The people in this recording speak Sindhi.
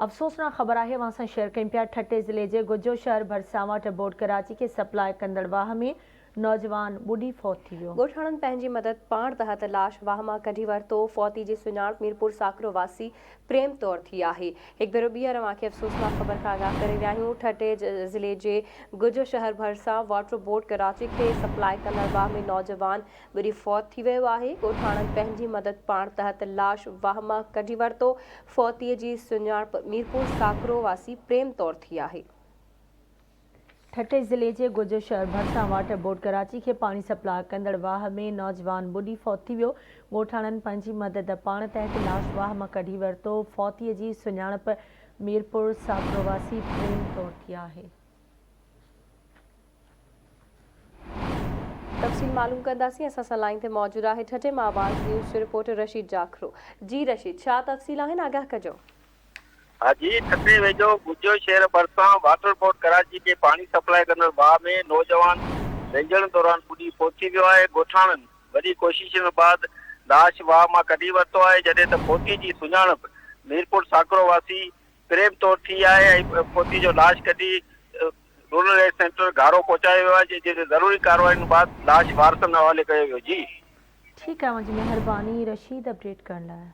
افسوسناڪ خبر آهي اوهان سان شيئر ڪيون پيا ٺٽي ضلعي جي گجو شهر ڀرسان واٽر بورڊ ڪراچي کي سپلاء ڪندڙ واهه ۾ نوجوان ٻڏي فوت ٿي ويو. ڳوٺاڻن پنهنجي مدد پاڻ تحت لاش واهه مان ڪڍي ورتو، فوتي جي سڃاڻپ ميرپور ساڪرو واسي پريم طور ٿي آهي. هڪ ڀيرو ٻيهر اوهان کي افسوسناڪ خبر کان آگاهه ڪري رهيا آهيون، ٺٽي ضلعي جي گجو شهر ڀرسان واٽر بورڊ ڪراچي کي سپلاء ڪندڙ واهه ۾ نوجوان ٻڏي فوت ٿي ويو آهي، ڳوٺاڻن پنهنجي مدد پاڻ تحت لاش واهه مان ڪڍي ورتو، فوتي جي سڃاڻپ ميرپور ساڪرو واسي پريم طور ٿي آهي. ٺٽي ضلعي جي گجو شهر ڀرسان واٽر بورڊ ڪراچي کي پاڻي سپلاء ڪندڙ واهه ۾ نوجوان ٻڏي فوت ٿي ويو، ڳوٺاڻن پنهنجي مدد پاڻ تحت لاش واهه مان ڪڍي ورتو، فوتي جي سڃاڻپ ميرپور ساڪرو واسي پريم طور ٿي آهي. تفصيل معلوم ڪنداسين اسان سان لائين تي موجود آهي ٺٽي مان آواز نيوز جو رپورٽر رشيد جاکرو جي رشيد ڇا تفصيل آهن آگاهه ڪجو. ها جي ٺٽي ويجهو گجيو شهر ڀرسان واٽر بورڊ ڪراچي کي پاڻي سپلاء ڪندڙ واهه ۾ نوجوان وهنجڻ دوران ٻڏي فوت ٿي ويو آهي ڳوٺاڻن وڏي ڪوششن بعد لاش واهه مان ڪڍي ورتو آهي جڏهن ته فوتي جي سڃاڻپ ميرپور ساڪرو واسي پريم طور ٿي آهي ۽ فوتي جو لاش ڪڍي رورل هيلٿ سينٽر گهارو پهچايو ويو آهي جتي ضروري ڪارروائين بعد لاش وارثن حوالي ڪيو ويو جي. ٺيڪ آهي اوهان جي مهرباني رشيد اپڊيٽ ڪرڻ لاء.